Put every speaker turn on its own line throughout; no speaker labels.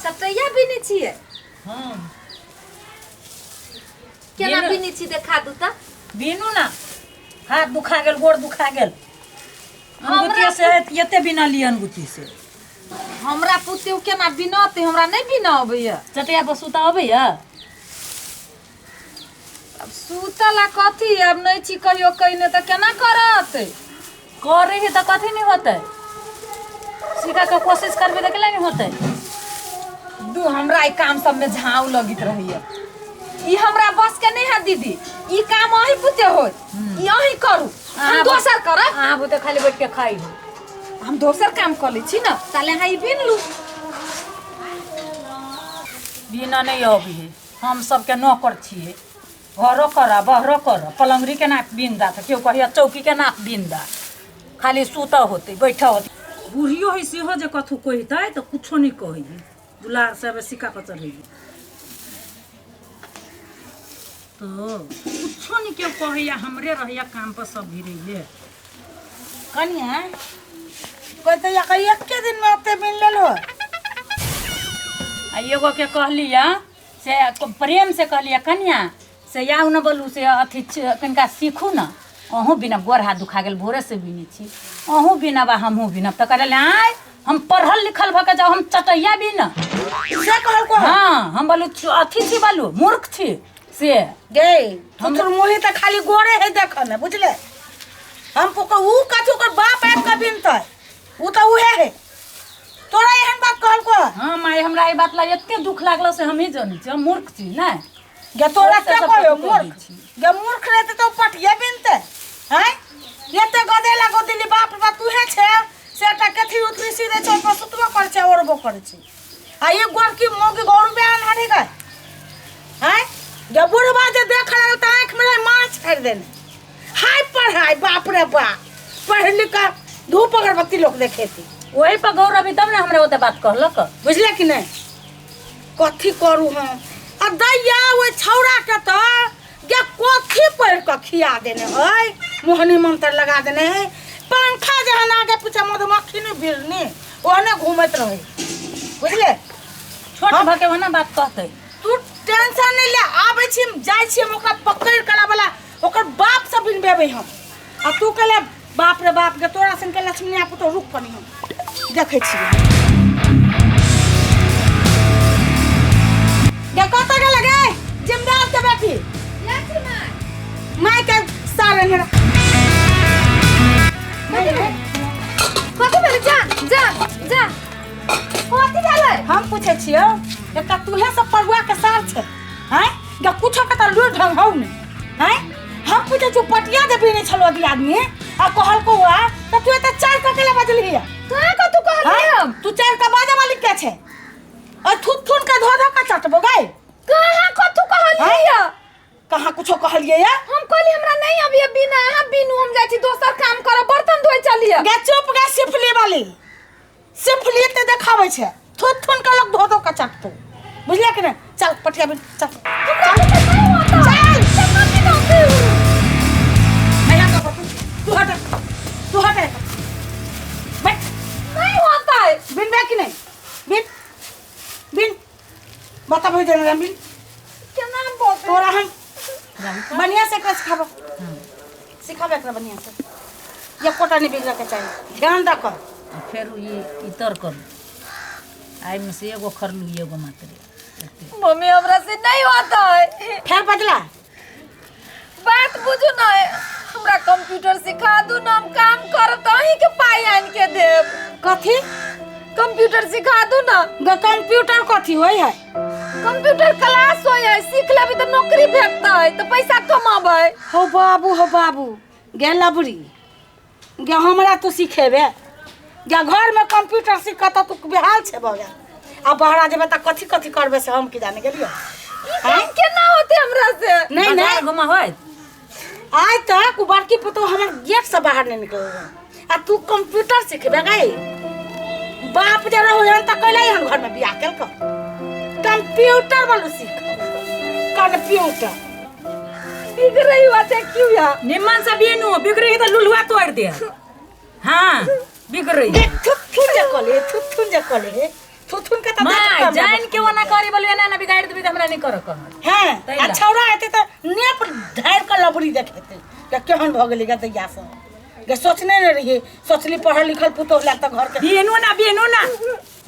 चटैया बिनै छियै?
हाँ।
केना
बिनु।
बिनै छी देखा दू तऽ।
बिनू ना, हाथ दुखा गेल, गोड़ दुखा गेल। अनगुतिया से एते बिना लिअ अनगुती से।
हमरा पुते ओ केना बिनते, हमरा नहि बिना अबैया।
चटैया पर सुता अबैया?
अब सुतला कथी, अब नहि छी कहियो कहिने तऽ केना करत?
करे ही तऽ कथी नहीं होतै, सीखा के कोशिश करबे तऽ केला नहीं होतै।
दू हमरा ई काम सब में झाव लगित रहैया, ई हमरा बस के नहीं है दीदी। ई काम अहीं पुते होत, ई अहीं करू, हम दोसर करब।
अहाँ बुते खाली बैठ के खाइ हो।
हम दोसर काम कऽ लै छी ने, ताले अहाँ ई बिन लू।
बिना नहीं अबै है, हम सबके नौकर छियै, घरो करऽ बहरो करऽ। पलंगरी के नाप बिन दा तऽ केओ कहैया चौकी के नाप बिन दा, खाली सुतऽ होतै बैठऽ होतै। बूढ़ियो है सेहो जे कथू कहितै तऽ कुछो नहि कहै, दुलार से सिक्का पर चढ़ै तऽ कुछो नहि केओ कहैया, हमरे रहैया काम पर सब भिड़ैले।
कनिया कहते या कहीं एके दिन में ओते बिन लेलो।
आ एगो के कहलिया से प्रेम से कहलिया, कनिया से आउ न बोलू से अथी कनिका सीखू न, अहूँ बिना गोर हाथ दुखा गेल, भोरे से बिनै छी, अहूँ बिनब आ हमहूँ बिनब। तऽ कहले आँय, हम पढ़ल लिखल भऽ के जाउ हम चटैया बिन?
से कहलको?
हाँ, हम बोलू अथी छी, बोलू मूर्ख छी से।
गे हम मुही तऽ खाली गोरे है देखऽ में, बुझले? हम ओकर ऊ कथी ओकर बाप आबि कऽ बिनतै, ऊ तऽ उहे है। तोरा एहन बात कहलको?
हाँ माय, हमरा ई बात ला एते दुख लागल से हमही जनै छी, हम मूर्ख छी ने।
गे तोरा
ओहिसँ
के
सब
कहलो
कथी कहै
मूर्ख?
छी?
गे मूर्ख रहते तऽ पटिये बिनते हैं? एते गदेला गोदिली बाप रे बाप तूहे छे से एकटा कथी उतरी सीधे छै पर सुतबो करै छै ओढ़बो करै छै, आ ई गोरकी मौगी गौरबे अनहरी गए हैं? गे बुढ़बा जे देख लागल तऽ आँखि में रहे माछ छाड़ि देने। हाय पढ़ाई, बाप रे बाप, पढ़ लिख कऽ धूप अगरबत्ती लोक देखेती।
ओही पर गौरव तब ने हमरा ओते बात कहलक।
बुझले कि नहि? कथी करू हम? आ दैया ओहि छौड़ा के तऽ गे कथी पढ़ि कऽ खिया देने है, मोहनी मंत्र लगा देने है, पंखा जहन आगे पीछे मधुमक्खी नहि बिरनी ओहने घूमैत रहे, बुझले?
छोट भऽ के ओना बात कहतै।
तू टेंशन नहि ले, आबै छी जाइ छी हम ओकरा पकड़ि कऽ लाबऽ, ओकर बाप से बिनबेबै हम। आ तू कहले बाप रे बाप, गे तोरा सन के लक्ष्मी पुतोह, रुक कनी हम देखै छियै। गे कतऽ गेल गे जिम्मेदार के बेटी? माय के सारे हेरा।
कथी भेलै? जा जा जा, कथी भेलै?
हम पूछै छियौ, एकटा तूहे सब परुआ के सार छै हैं? गे कुछो के तऽ लूर ढंग हौ ने हैं? हम पूछै छियौ, पटिया जे बिनै छलो दी आदमी आ कहलको आ तऽ तू एते चार कऽ केला बजलिही?
कहाँ कथू कहलियै हम?
तू चार के बाजे वाली के छै? और थुन थुन के धो धो के चटबो गई।
कहाँ कथू कहलियै?
कहाँ कुछो कहलियै या?
हम कहली हमरा नहीं अभी बिना, अहाँ बिनू, हम जाइ छी दोसर काम करब, बर्तन धोइ चलियै।
गे चुप गे सिफली वाली, सिफली एते देखाबै छै, थुन थुन के लोग धो धो के चटतो, बुझलियै कि नहि? चल पटिया बिन, चल चल चल। नहीं आता तू, तू हट, तू हट, बैठ।
नहीं होता है।
बिन बे कि नहीं? बिन बिन बताबो देना, बिन।
केना बोलते?
तोरा हम बढ़िया से एकरा सिखाबो, सिखाबो एकरा बढ़िया से, ये कोटा नहीं बिगड़े के चाहिए, ध्यान रखो।
आ फेर ई इतर करू, एहिमे से एगो खरलू, एगो मात्र एते।
मम्मी हमरा से नहीं होता है।
फेर बदला।
बात बुझू ना, हमरा कंप्यूटर सिखा दू ना, हम काम करब तऽ अहीं के पाई आनि के देब।
कथी?
कंप्यूटर सिखा दू ना।
ग कंप्यूटर कथी होय है?
कंप्यूटर क्लास होय है, सीख लेबै तऽ नौकरी भेटतै तऽ पैसा कमाबै।
हो बाबू, हो बाबू, गे लबरी गे, हमरा तू सिखेबे? गे घर में कंप्यूटर सीख तऽ तू बेहाल छे भऽ गेल, आ बहरा जेबे तऽ कथी कथी करबे से हम की जाने गेलियो।
ई काम केना होतै हमरा से?
नहीं
बाजार
नहीं
घुमा होय।
आज तक उ बड़की पुतोह हमर गेट से बाहर नहीं निकल आ तू कंप्यूटर सिखबे गई? बाप जे रहो हन तऽ कैला हन घर में बियाह केलक? कंप्यूटर वालू सीख, कंप्यूटर
बिगड़ै हुआ छै क्यों या?
निम्मन से बिनू, बिगड़ी तऽ लुलुआ तोड़ि दे। हाँ बिगड़ी।
गे थुथुन जे कले, थुथुन जे कले, थुथुन। थुथुन के त
माय जान के ओना करी बोलिए ना ना बिगाड़ देबी त हमरा नहीं करऽ कहत।
हैं
तै
आ
ला।
छौड़ा हेतै त नेप ढारि कऽ लबड़ी देखेतै के केहन भऽ गेलै गदैया सब गे। सोचने नहि रहियै, सोचली पढ़ल लिखल पुतोह लए तऽ घरके
बिनु ना, बिनु ना।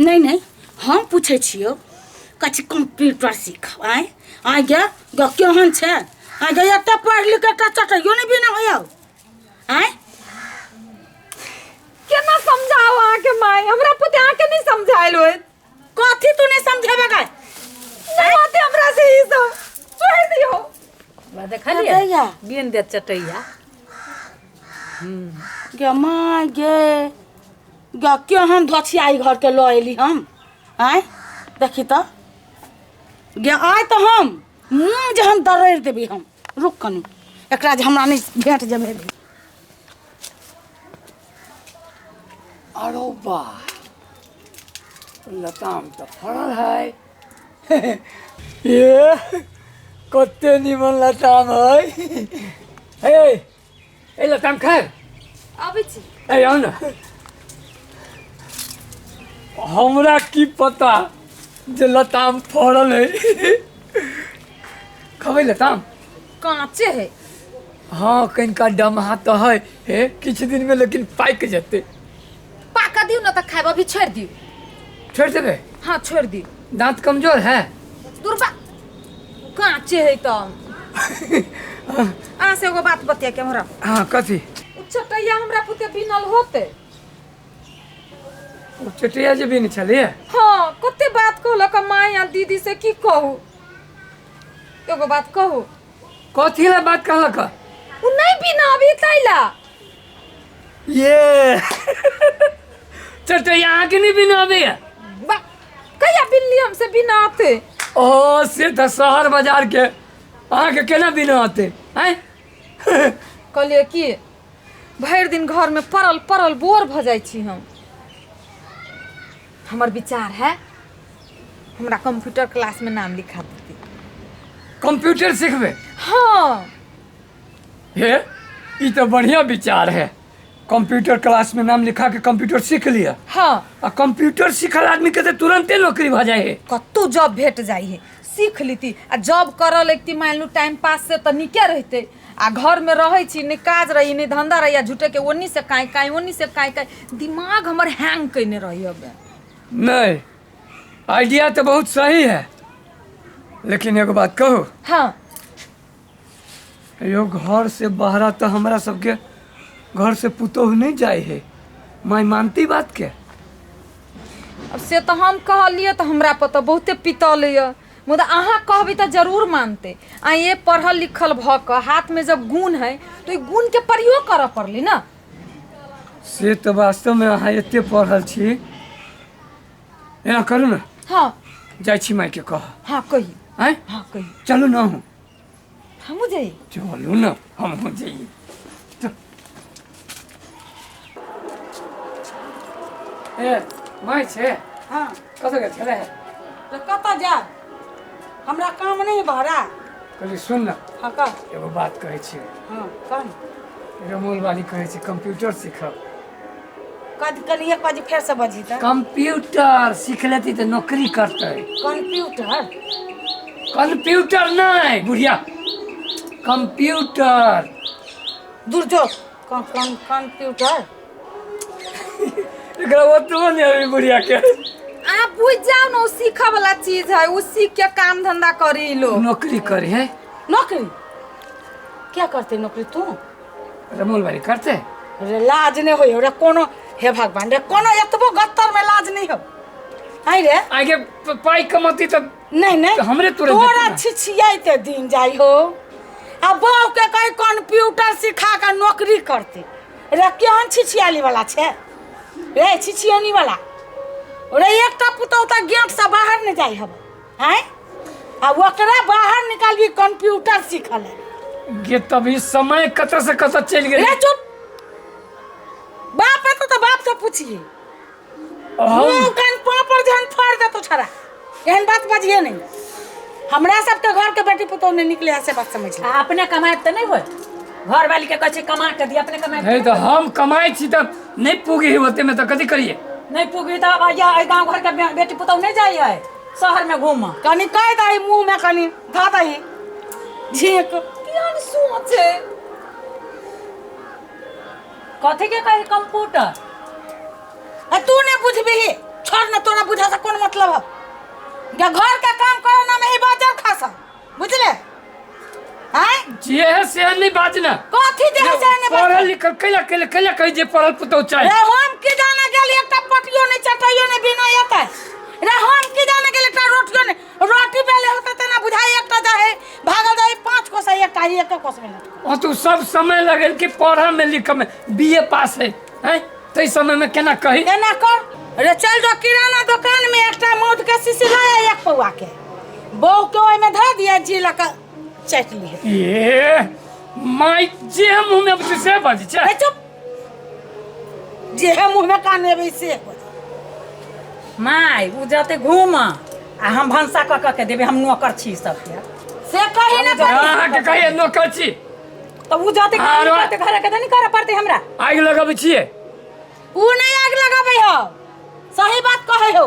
नहीं नहीं, हम पूछै छियौ, कथी कंप्यूटर सीख आँय आँय गे गे केहन छै आँय गे? एते पढ़ि लिख कऽ एकटा चटैयो नहि बिना होयौ आँय?
केना समझाओ अहाँके माय, हमरा पुते अहाँके नहीं समझायल होइत।
कथी तू नहीं समझेबे गे?
नहीं होते हमरा से ई सब, छोड़ दियो।
देखलिए
चटैया।
बिन दे चटैया।
गे माय गे गे, केहन धोछियाई घर के लऽ एली हम आँय? देखी तऽ गे, आइ तऽ हम मुँह जे हम दरड़ि देबै हम। रुक कनी, एकरा जे हमरा नहि भेट जेबै।
अरो बा, लताम तऽ फड़ल है। ये कते निमन लताम है। हे ए, लताम खाए
अबै छी।
ए, आउ ने। हमरा की पता जे लताम फड़ल है। खबै लताम?
कांचे है।
हाँ, कनिका डमहा तऽ है हे किछु दिन में, लेकिन पाकि जेतै।
पाका दियौ न तऽ खायब, अभी छोड़ि दियौ।
छोड़ि देबै?
हाँ, छोड़ि दियौ।
दाँत कमजोर है?
दुर्बा, कांचे है तऽ। अहाँ से एगो बात बतिया के हमरा।
हाँ, कथी?
उ चटैया हमरा पुते बिनल होते?
ओ चटैया जे बिन छलियै?
हाँ, कते बात कहलक माय आ दीदी से, की कहू। एगो बात कहू?
कथी ला बात कहलक?
उ नहीं बिना अभी तैला।
ये चटैया अहाँके नहि बिना अबैया?
बा, कहिया बिनली हमसे बिना आते?
ओ से तऽ शहर बाजार के अहाँके केना बिना आते आँय?
कहलियै कि भरि दिन घर में पड़ल पड़ल बोर भऽ जाइ छी हम। हमर विचार है, हमरा कंप्यूटर क्लास में नाम लिखा देती।
कंप्यूटर सिखबै?
हाँ।
हे, ई तऽ बढ़िया विचार है। कंप्यूटर क्लास में नाम लिखा के कंप्यूटर सीख लिया।
हाँ।
आ कंप्यूटर सीखल आदमी के तऽ तुरंते नौकरी भऽ जाइ है।
कतहु जॉब भेट जाइ है, सीख लीती आ जॉब करऽ लगती। मानि लू टाइम पास से तऽ नीके रहितै। आ घरमे रहै छी, नहि काज रही, नहि धंधा रही, आ झूठे के ओन्नी से काँय काँय, ओन्नी से काँय काँय, दिमाग हमर हैंग कयने रही हबे।
नहीं, आइडिया तो बहुत सही है, लेकिन एगो बात कहू?
हाँ।
यो घर से बाहरा तो हमरा सबके घर से पुतोह नहीं जाए है, माय मानती बात के?
अब से तऽ हम कहलियै तऽ हमरा पर तऽ बहुते पितल यऽ, मुदा अहाँ कहबै तऽ जरूर मानतै। आ ये पढ़ल लिखल भऽ कऽ हाथमे जब गुण है तऽ ओहि गुणके प्रयोग करऽ पड़लै ने।
से तऽ वास्तवमे अहाँ एते पढ़ल छी। एना करू ने।
हाँ।
जाइ छी मायके कह।
हाँ, कही।
आँय?
हाँ, कही।
चलू ने अहूँ।
हमहूँ जाइ?
चलू ने, हमहूँ जइए। ए माय छै?
हाँ।
कतऽ गेल छलै?
तऽ कतऽ जायब, हमरा काम नहि बहरा।
कहली सुन ने।
हाँ, कह।
एगो बात कहै छी।
हाँ, कह ने।
रमोल वाली कहै छै कंप्यूटर सीखब।
कद कनि एक बाजी फेरसँ बजही तऽ।
कंप्यूटर सीख लेती तऽ नौकरी करतै।
कंप्यूटर?
कंप्यूटर नहि बुढ़िया, कंप्यूटर।
दूर जो, कंप्यूटर।
एकरा ओतबो नहि अबै बुढ़िया के।
अहाँ बुझि जाउ ने, ओ सीखऽ वाला चीज है, ओ सीख के काम धंधा करी लोग।
नौकरी करे है।
नौकरी क्या करते नौकरी तू?
रमोल वाली करते।
रे लाज नहि होइ रे कोनो? हे भगवान रे, कोनो एतबो गत्तर में लाज नहीं हो आई रे?
आगे पाइ कमती तऽ
नहीं नहीं,
तऽ हमरे तुरंत
तोरा
देतै ना।
छिछियाइते दिन जाइ हो आ बहू के कहीं कंप्यूटर सिखा के नौकरी करते। रे केहन छिछियाली वाला छै रे, छिछियानी वाला रे। एकटा पुतहु तऽ गेट से बाहर नहि जाइ हब आँय, आ ओकरा बाहर निकालबी कंप्यूटर सीखल है।
गे तभी समय कतऽ से कतऽ चलि गेल।
रे चुप, बाप है तो बाप से पूछिए।
हम
मुँह कान पापड़ जहन फाड़ देतो छड़ा, एहन बात बजिए नहीं। हमरा सबके घर के बेटी पुतोह नहीं निकले है से बात समझ ले।
आ अपने कमायब तऽ नहि होत? घरवाली के कहै छै कमा के दिअ, अपने कमायब?
हे, तऽ हम कमाइ छी तऽ नहि पुगी है ओतेमे, तऽ कथी करिए?
नहि पुगबी तऽ भैया एहि गाँव घरके बेटी पुतहु नहि जाइ है शहरमे घूमऽ।
कनि कहि दही मुँहमे, कनि धऽ दही झीक।
केहन सोच है?
कथी के कही कंप्यूटर?
आ तू नहि बुझबिही, छोड़ न, तोरा बुझा से कोन मतलब है? गे घर के काम करो ना में ही बाजल खासा, बुझले? आय
जे है से नहीं बाजना।
कथी जे है से नहीं बाजना?
पढ़ल लिखल कैला कैला कैला कही जे पढ़ल पुतौ चाही।
रे हम की जाने गेली, एकटा पटियो नहीं चटैयो नहीं बिना एतै। रे हम की जाने गेली, एकटा रोटियो नहीं, रोटी बेले होते तेना बुझाई एकटा जाए भागल जाए 5 कोस एकटा ही एक कोस में लटकल।
ओ तू सब समय लगेल कि पढ़े में लिखे में बीए पास है हैं, तै समय में केना कही?
एना कर रे, चल जो किराना दुकान में एकटा मौध के शीशी लाया 1 पौआ के, बहू के ओहिमे धऽ दिया, जी लऽ कऽ चाटि लिहे।
ए माय, जे मुँह में अबै छै से बाजै छै।
रे चुप, जे है मुँह में कान एबै से बजै।
माय उ जते घूम आ हम भनसा कऽ कऽ के देबै, हम नौकर छी सबके।
से कही ना कही।
अहाँके कहिए नौकर छी
तऽ उ जते काम
आरो-
करतै घरे के तऽ नहि करऽ पड़तै हमरा।
आगि लगबै छियै?
उ नहि आगि लगाबै हौ, सही बात कहै हौ।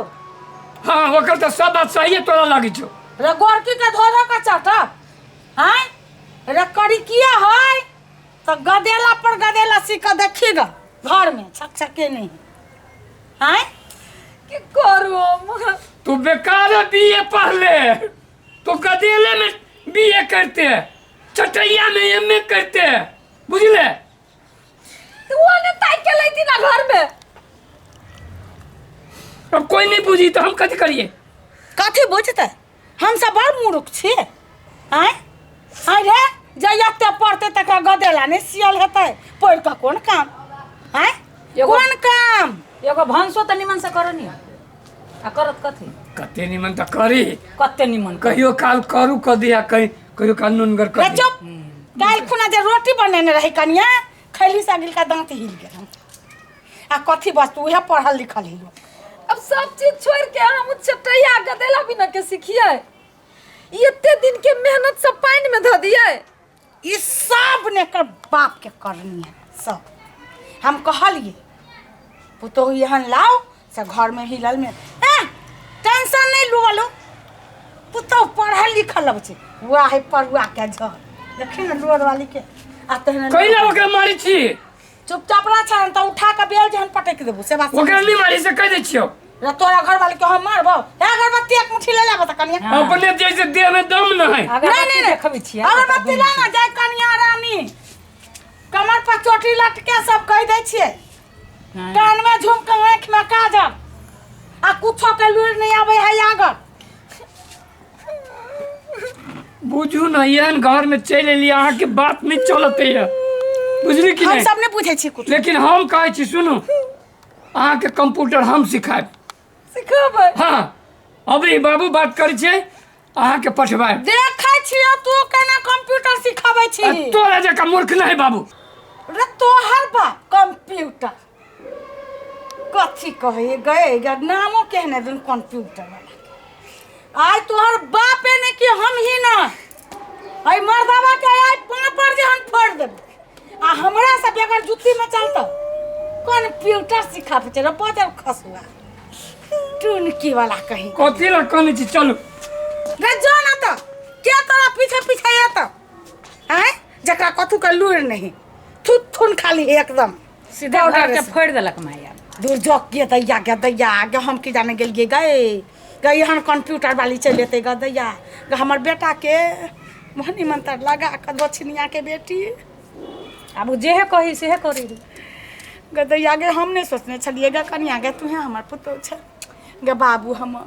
हाँ ओकर तऽ सब बात सहिए तोरा लागै छौ।
रे गोरकी के धो धो के चटक आँय रे करी किया है तऽ गदेला पर गदेला सी कऽ देखी ग, घर में छक छके नहीं आँय।
की करू हम?
तू बेकार बीए पढ़ले, तू गदेले में बीए करते, चटैया में एमए करते, बुझले?
तो वो ने ताकि के लेती ना घर में।
अब कोई नहीं बुझी तो हम कथी करिए?
कथी बुझते? हम सब बड़ मूर्ख छी आँय। आँय रे, जे एते पढ़ते तकरा गदेला नहीं सियल हेतै, पढ़ि कऽ कोन काम आँय, कोन काम?
एगो भनसो तऽ निमन से करऽ नी, आ करत कथी?
कते निमन तऽ करी।
कते निमन करी?
कहियो काल करू कऽ दिया, कहीं कहियो काल नुनगर कऽ
रे
दिया।
चुप, काल्हि खुना जे रोटी बनेने रही कनिया, खैली से अगिलका दाँत हिल गेल। आ कथी वस्तु उहे पढ़ल लिखल हियो।
अब सब चीज छोड़ के हम चटैया गदेला बिना के सिखिए, एते दिन के मेहनत सब पानी में धऽ दिए।
ई सब ने एकर बाप के करनी है सब। हम कहलिए पुतोहु एहन लाओ से घर में हिलल में ए टेंशन नहीं लू वालो, पुतोहु पढ़ल लिखल अब छै। वाह है परुआ के झर देखी न लोर वाली के आ तहने
कैला ओकरा मारै छी?
चुपचाप रह छै तऽ उठा के बेल जहन पटक देबू से बात।
ओकरा नहीं मारी से कह दै छियौ।
रे तोरा घर वाली के हम मारबौ, हे अगरबत्ती एक मुट्ठी ले लेबो तऽ कनिया।
हाँ।
अपने जैसे देह में दम न है।
नहीं नहीं नहीं
देखबै छियै।
अगरबत्ती ला ना जाय कनिया रानी, कमर पर चोटी लटके सब कहि दै छियै, कान में झुमका आँखि में काजल आ कुछो के लूरि नहीं आबै है आगर।
बुझू न एहन घर में चलि एलियै, अहाँके बात नहीं चलते है, बुझली कि
हम
नहीं?
सब नहीं बुझै छी कुछ।
लेकिन हम कहै छी सुनू, अहाँके कंप्यूटर हम सिखायब।
सिखेबै?
हाँ अभी बाबू बात करै छियै, अहाँके पठबायब।
देखै छियौ तू केना कंप्यूटर सिखाबै छी।
तोरा जकाँ मूर्ख नहीं बाबू।
रे तोहर बाप कंप्यूटर कथी कहै गए गे, नामो केहने दिन कंप्यूटर वाला के। आइ तोहर बापे ने कि हम ही ना अइ मर्दावा के आइ पापड़ जे हम फोड़ देबै आ हमरा से बगैर जुत्ती में चलतौ। कंप्यूटर सिखाबै छै रे बजर खसुआ टुनकी वाला कहीं।
कथी ला कहने छी? चलू
रे जो ना तो के तोरा पीछे पीछे एतौ आँय, जकरा कथू के लूरि नहीं, थुथुन खाली एकदम
सीधा घर के फोड़ देलक माया।
दूर जो के दैया के दैया के हम की जाने गेलिए गए गए एहन कंप्यूटर वाली चलि एतै ग दैया ग, हमर बेटा के मोहनी मंत्र लगा कऽ दक्षिणिया के बेटी।
आब ओ जेहे कही सेहे करी
ग दैया गे, हम नहि सोचने छलियै ग कनिया गे, तूहे हमर पुतोहु छै गे बाबू हमर।